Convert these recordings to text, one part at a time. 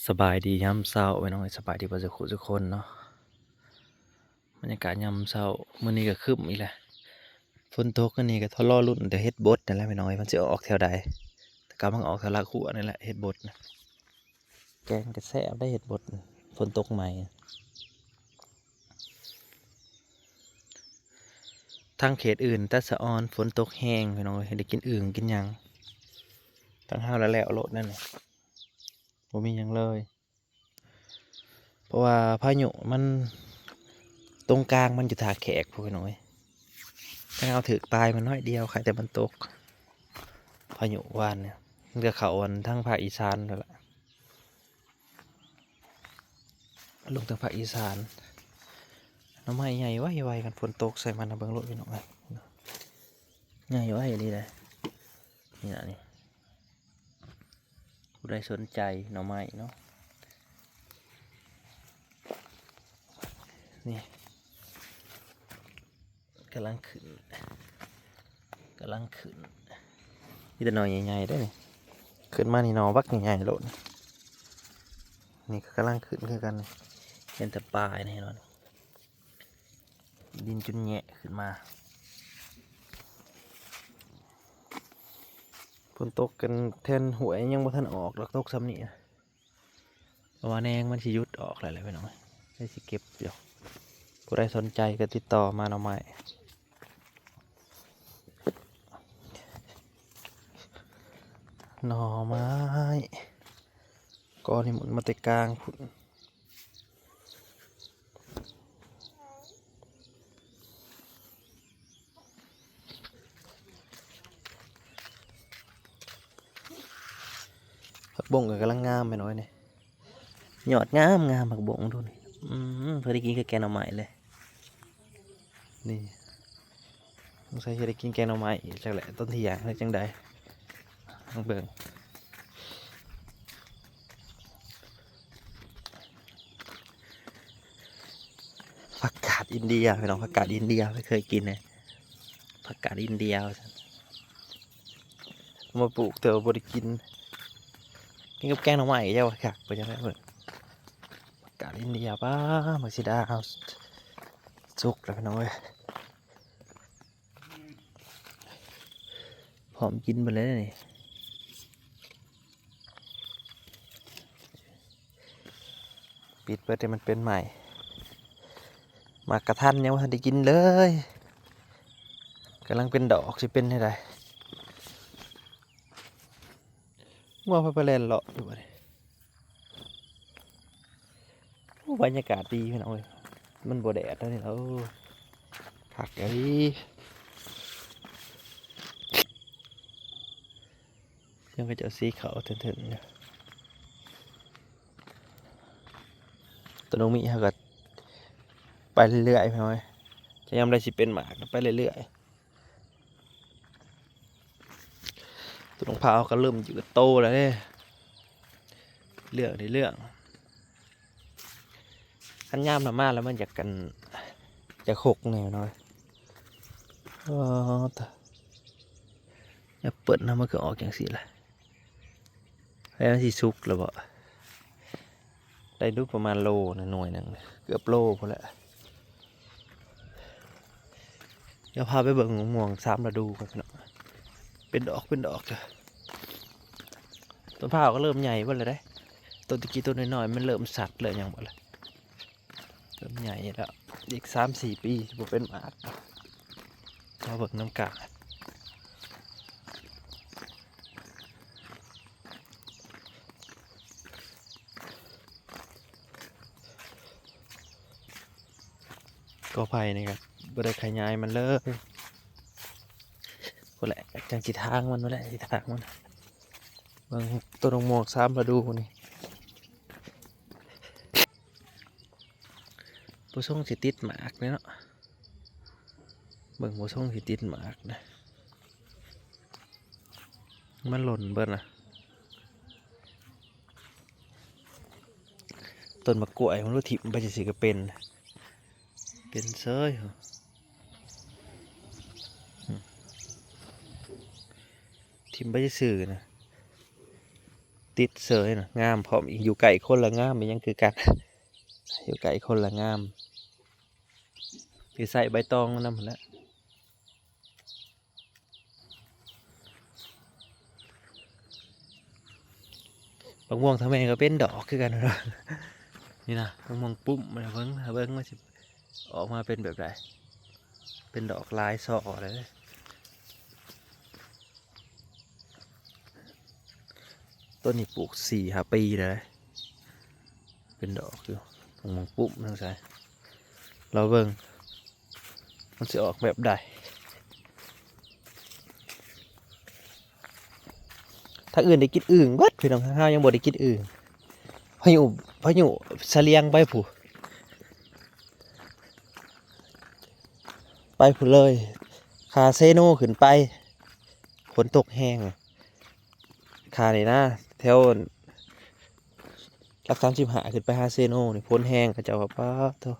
ສະບາຍດີຍາມເຊົ້າພີ່ນ້ອງເອີຍ ສະບາຍດີເບິດສູ່ຄູ່ສູ່ຄົນເນາະ. ບັນຍາກາດຍາມເຊົ້າ ມື້ນີ້ກໍຄຶ້ມອີກແລ້ວ ຝົນຕົກ. ອັນນີ້ກໍລໍລຸ້ນແຕ່ເຫັດບົດນັ້ນແຫຼະພີ່ນ້ອງເອີຍ ມັນຊິອອກແຖວໃດ. ແຕ່ກໍມັນອອກແຖວລາກຮົ້ວນີ້ແຫຼະ ເຫັດບົດນະ ແກງກໍແຊບໄດ໋ເຫັດບົດ ຝົນຕົກໃໝ່. ທາງເຂດອື່ນ ຕາສະອອນ ຝົນຕົກແຮງພີ່ນ້ອງເອີຍ ໄດ້ກິນອຶ່ງກິນຫຍັງ. ທາງເຮົາລະແລ້ວໂລດນັ້ນ ບໍ່ມີຫຍັງເລີຍ ເພາະວ່າພາຍຸມັນ ຕົງກາງມັນຢູ່ທ່າແຂກພຸ້ນພີ່ນ້ອງເອີຍ. ທາງເຮົາຖືກປາຍມັນໜ້ອຍດຽວ ຄາແຕ່ມັນຕົກ ພາຍຸວານນີ້ ມັນກໍເຂົ້າອັນທາງພາກອີສານນັ້ນລະ. ລົງທາງພາກອີສານ ໜໍ່ໄມ້ໃຫຍ່ໄວໆ ຄັນຝົນຕົກໃສ່ມັນນະ ເບິ່ງໂລດພີ່ນ້ອງເອີຍ ໃຫຍ່ໄວອີ່ຫຼີເດ້. ນີ້ນະນີ້ ຜູ້ໃດສົນໃຈໜໍ່ໄມ້ເນາະ ນີ້ ກຳລັງຂຶ້ນ ກຳລັງຂຶ້ນ ມີແຕ່ໜໍ່ໃຫຍ່ໆເດ້ນີ້ ຂຶ້ນມານີ້ໜໍ່ບັກໃຫຍ່ໆໂລດ. ນີ້ກໍກຳລັງຂຶ້ນຄືກັນ ເຫັນແຕ່ປາຍແນ່ນອນ ດິນຈົນແຍະຂຶ້ນມາ. ຝົນຕົກກັນແທນຫ້ວຍຍັງບໍ່ທັນອອກດອກ ຕົກຊ່ຳນີ້ ເພາະວ່າແນງມັນຊິຢຸດອອກແລ້ວແຫຼະພີ່ນ້ອງ ໄດ້ຊິເກັບຢູ່. ຜູ້ໃດສົນໃຈກໍຕິດຕໍ່ມາໜໍ່ໄມ້ ໜໍ່ໄມ້ ກໍນິມົນມາແຕ່ກາງພຸ້ນ. ຜັກບົ້ງກໍກຳລັງງາມແມ່ນບໍ່ນີ້ ຍອດງາມໆ ຜັກບົ້ງດູນີ້. ອືມ ພໍໄດ້ກິນກັບແກງໜໍ່ໄມ້ເລີຍນີ້. ສົງໄສຊິໄດ້ກິນແກງໜໍ່ໄມ້ອີກຈັກແຫຼະ ຕອນທ່ຽງ ຫຼືຈັ່ງໃດ ລອງເບິ່ງ. ຜັກກາດອິນເດຍພີ່ນ້ອງ ຜັກກາດອິນເດຍ ໄປເຄີຍກິນແດ່ ຜັກກາດອິນເດຍວ່າຊັ້ນ ເອົາມາປູກແຕ່ວ່າບໍ່ໄດ້ກິນ. ກິນກັບແກງໜໍ່ໄມ້ເຈົ້າວ່າຄັກ ເປັນຈັ່ງໃດເບິ່ງ. ກາດອິນເດຍ ປ້າ ໝາກສີດາເຮົາສຸກແລ້ວພີ່ນ້ອງເອີຍ ພ້ອມກິນເບິດແລ້ວນີ້. ປິດເບິດໃຫ້ມັນເປັນໃໝ່ ໝາກກະທັນຍັງບໍ່ທັນໄດ້ກິນເລີຍ ກຳລັງເປັນດອກ ຊິເປັນແນວໃດ. ງົວໄປ ໄປແລ່ນເລາະຢູ່ບັດນີ້. ໂອ້ ບັນຍາກາດດີພີ່ນ້ອງເອີຍ ມັນບໍ່ແດດແລ້ວນີ້ ໂອ້ ຄັກອີ່ຫຼີ. ຍັງເຂົາເຈົ້າສີຂາວເຖິນໆຢູ່. ໂຕນ້ອງມີເຮົາກໍໄປເລື້ອຍໆ ພີ່ນ້ອງເອີຍ ຈະຍາມໃດຊິເປັນໝາກ ໄປເລື້ອຍໆ. ໂຕນ້ອງພາວກໍເລີ່ມຢູ່ກັບໂຕແລ້ວເດ້ ເລື່ອງໃນເລື່ອງ. ຄັນຍາມນຳມາແລ້ວມັນຢາກກັນ ຢາກຫົກແນ່ເນາະ. ອໍ ຕາ ແອັບເປິ້ນນະ ມັນຄືອອກຈັ່ງຊີ້ລະ? ແລ້ວມັນຊິສຸກແລ້ວບໍ່? ໄດ້ດູປະມານໂລນະ ໜ່ວຍໜຶ່ງ ເກືອບໂລພຸ້ນແຫຼະ. ດຽວພາໄປເບິ່ງໝາກມ່ວງສາມລະດູກ່ອນພີ່ນ້ອງ ເປັນດອກເປັນດອກ. ຕົ້ນພ້າວກໍເລີ່ມໃຫຍ່ເບິດແລ້ວເດ້ ຕົ້ນຕະກີ້ຕົ້ນນ້ອຍໆ ມັນເລີ່ມສັດເລີ່ມຫຍັງເບິດແລ້ວ ເລີ່ມໃຫຍ່ແລ້ວ ອີກສາມສີ່ປີຊິບໍ່ເປັນໝາກ. ມາເບິ່ງນຳກັນ ກໍໄຜ່ນີ້ກໍບໍ່ໄດ້ຂະຫຍາຍມັນເລີຍ ພຸ້ນແຫຼະ ຈັ່ງຊິຖາງມັນ ພຸ້ນແຫຼະຊິຖາງມັນ. ເບິ່ງຕົ້ນໝາກມ່ວງສາມລະດູນີ້ ບໍ່ຊົງຊິຕິດໝາກເດ້ເນາະ. ເບິ່ງບໍ່ຊົງຊິຕິດໝາກນະ ມັນຫຼົ່ນເບິດນະ. ຕົ້ນໝາກກ້ວຍມັນຮູ້ ຖິ້ມໄປຊື່ໆກໍເປັນ ເປັນເສີຍ ຖິ້ມໄປຊື່ໆນະ. ຕິດເສີຍນະ ງາມພ້ອມອີກ ຢູ່ໃກ້ຄົນລະງາມ ອີ່ຫຍັງຄືກັນ ຢູ່ໃກ້ຄົນລະງາມ ຊິໃສ່ໃບຕອງນຳຫັ້ນແຫຼະ. ບັກມ່ວງທາງແມ່ກໍເປັນດອກຄືກັນເນາະ ນີ້ນະ ບັກມ່ວງປຸ້ມ ເບິ່ງ ເບິ່ງວ່າຊິອອກມາເປັນແບບໃດ ເປັນດອກຫຼາຍຊໍເລີຍ. ຕົ້ນນີ້ປູກສີ່ຫ້າປີແລ້ວ ເປັນດອກຢູ່ ໝາກປຸ້ມທາງຊ້າຍ ລໍເບິ່ງ ມັນຊິອອກແບບໃດ. ທາງອື່ນໄດ້ກິນອຶ່ງເບິດ ພີ່ນ້ອງ, ທາງເຮົາຍັງບໍ່ໄດ້ກິນອຶ່ງ. ພາຍຸ ພາຍຸສະຫຼຽງໄປພຸ້ນ ໄປພຸ້ນເລີຍ ຄາເຊໂນຂຶ້ນໄປ ຝົນຕົກແຮງ ຄານີ້ນະ ແຖວຫຼັກສາມສິບຫ້າຂຶ້ນໄປຫາເຊໂນນີ້ ຝົນແຮງ ເຂົາເຈົ້າວ່າ ປາດໂທ້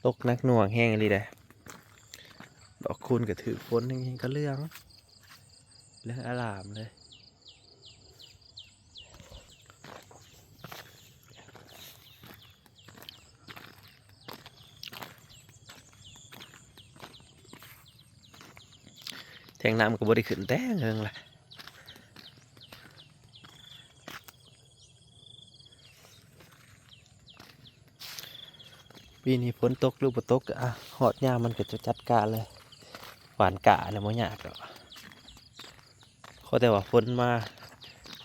ຕົກໜັກໜ່ວງແຮງອີ່ຫຼີເດ້. ດອກຄູນກໍຖືກຝົນ ແຮງກໍເຫຼືອງ ເຫຼືອງອາລາມເລີຍ. ແທງນ້ຳກໍບໍ່ໄດ້ຂຶ້ນແຕ່ເຫິງລະ. ປີນີ້ຝົນຕົກຫຼືບໍ່ຕົກ ອະ ຮອດຍາມມັນກໍຈະຈັດການເລີຍ ຫວ່ານກ້ານະ ບໍ່ຍາກດອກ. ຂໍແຕ່ວ່າຝົນມາ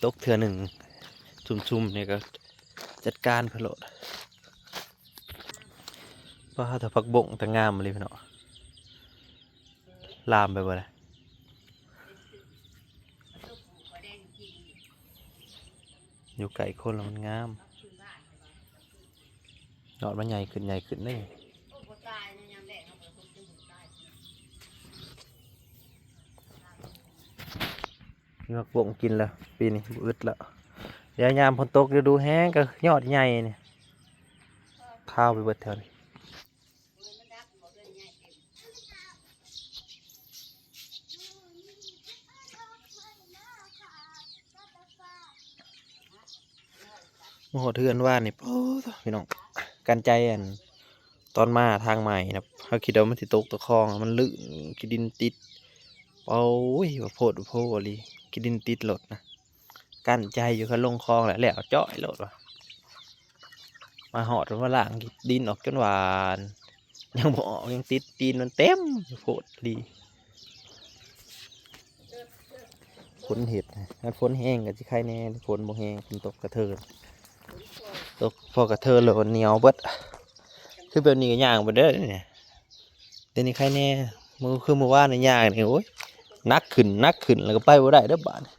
ຕົກເທື່ອໜຶ່ງຊຸ່ມໆ ນີ້ກໍຈັດການໄປໂລດ. ປາດ ແຕ່ຜັກບົ້ງແຕ່ງາມອີ່ຫຼີພີ່ນ້ອງ ລາມໄປເບິດລະ. ຢູ່ໃກ້ຄົນລະມັນງາມ ຍອດມັນໃຫຍ່ຂຶ້ນ ໃຫຍ່ຂຶ້ນເດ້. ມີໝາກບົ້ງກິນແລ້ວ ປີນີ້ບໍ່ອຶດແລ້ວ. ດຽວຍາມຝົນຕົກ ລະດູແຮງກໍຍອດໃຫຍ່ນີ້ ຂາວໄປເບິດແຖວນີ້. ມາຮອດເຮືອນວານນີ້ ໂອ້ ພີ່ນ້ອງ ການໃຈ ອັນ ຕອນມາທາງໃໝ່ນະ ເຮົາຄິດວ່າມັນຊິຕົກຕະຄອງ ມັນລື່ນ ຂີ້ດິນຕິດ ໂອ້ຍ ວ່າໂພດວ່າໂພອີ່ຫຼີ ຂີ້ດິນຕິດລົດນະ. ກັ້ນໃຈຢູ່ ຄັນລົງຄອງແລ້ວ ແລ້ວຈ້ອຍໂລດວ່າ. ມາຮອດມາລ້າງດິນອອກຈົນຫວານ ຍັງບໍ່ອອກ ຍັງຕິດຕີນມັນເຕັມໂພດດີ. ຝົນເຮັດ ຄັນຝົນແຮງກໍຊິໄຄແນ່ ຝົນບໍ່ແຮງ ຝົນຕົກກະເທີນ ຕົກພໍກະເທີນແລ້ວໜຽວເບິດ. ຄືແບບນີ້ກໍຍ່າງໄປເດີ້ນີ້ ດຽວນີ້ໄຄແນ່. ມື້ ຄືມື້ວານນີ້ຍ່າງນີ້ ໂອ້ຍ ໜັກຂຶ້ນ ໜັກຂຶ້ນ ແລ້ວກໍໄປບໍ່ໄດ້ເດີ້ບາດນີ້.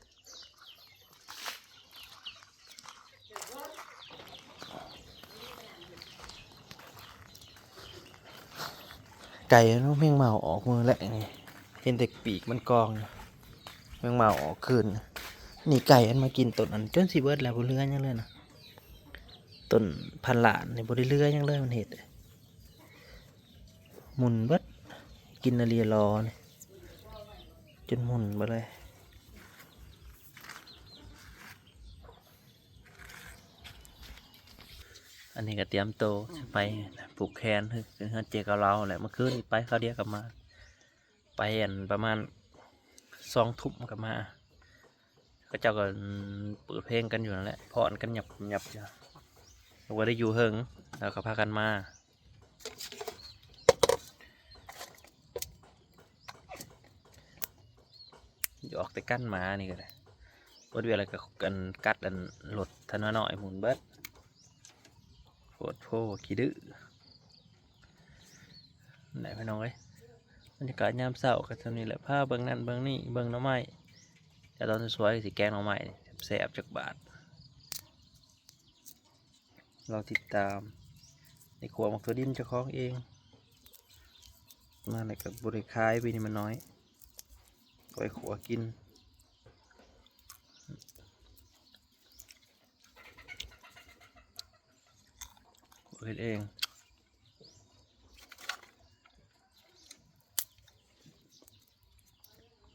ໄກ່ເນາະ ແມງເມົາອອກມື້ແລກນີ້ ເຫັນແຕ່ປີກມັນກອງຢູ່ ແມງເມົາອອກຄືນ. ນີ້ໄກ່ມັນມາກິນຕົ້ນນັ້ນຈົນຊິເບິດແລ້ວ ບໍ່ເຫຼືອຫຍັງເລີຍນະ. ຕົ້ນພັນລ້ານນີ້ບໍ່ໄດ້ເຫຼືອຫຍັງເລີຍ ມັນເຮັດ ໝຸ່ນເບິດ ກິນນະລີລໍນີ້ ຈົນໝຸ່ນເບິດເລີຍ. ອັນນີ້ກໍຕຽມໂຕຊິໄປຜູກແຂນ ເຮືອນເຈເກົາເລົາແຫຼະ. ເມື່ອຄືນນີ້ໄປຄາວດຽວກັບມາ ໄປ ອັນ ປະມານສອງທຸ່ມກໍມາ. ເຂົາເຈົ້າກໍ ອືມ ເປີດເພງກັນຢູ່ນັ້ນແຫຼະ ຟ້ອນກັນຫຍັບໆຢູ່ ບໍ່ໄດ້ຢູ່ເຫິງ ແລ້ວກໍພາກັນມາ. ຢອກແຕ່ກັນໝານີ້ກໍໄດ້ ເບິດວຽກແລ້ວກໍ ອັນ ກັດ ອັນ ລົດທັນວານ້ອຍໝຸ່ນເບິດ ໂພດໂພ ຂີ້ດື້. ແຫຼະ ພີ່ນ້ອງເອີຍ ບັນຍາກາດຍາມເຊົ້າກໍສ່ຳນີ້ແຫຼະ ພາເບິ່ງນັ້ນເບິ່ງນີ້ ເບິ່ງໜໍ່ໄມ້. ແຕ່ຕອນສວຍໆ ຊິແກງໜໍ່ໄມ້ ແຊບໆ ຈັກບາດ. ລອຕິດຕາມ ໄດ້ຂົ້ວໝາກຖົ່ວດິນເຈົ້າຂອງເອງ ມາແລ້ວກໍບໍ່ໄດ້ຂາຍ ປີນີ້ມັນນ້ອຍ ໄວ້ຂົ້ວກິນ ເຮັດເອງ.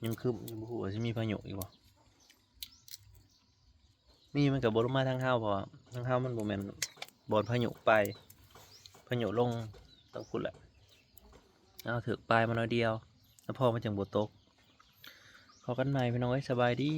ຍັງຄຶ້ມ ຍັງບໍ່ຮູ້ວ່າຊິມີພາຍຸອີກບໍ່. ນີ້ມັນກໍບໍ່ລົງມາທາງເຮົາ ເພາະວ່າທາງເຮົາມັນບໍ່ແມ່ນບ່ອນພາຍຸໄປ ພາຍຸລົງຕັ້ງພຸ້ນແຫຼະ. ເຮົາຖືກປາຍມາໜ້ອຍດຽວ ແລ້ວພໍມັນຈຶ່ງບໍ່ຕົກ. ພໍ້ກັນໃໝ່ພີ່ນ້ອງເອີຍ ສະບາຍດີ.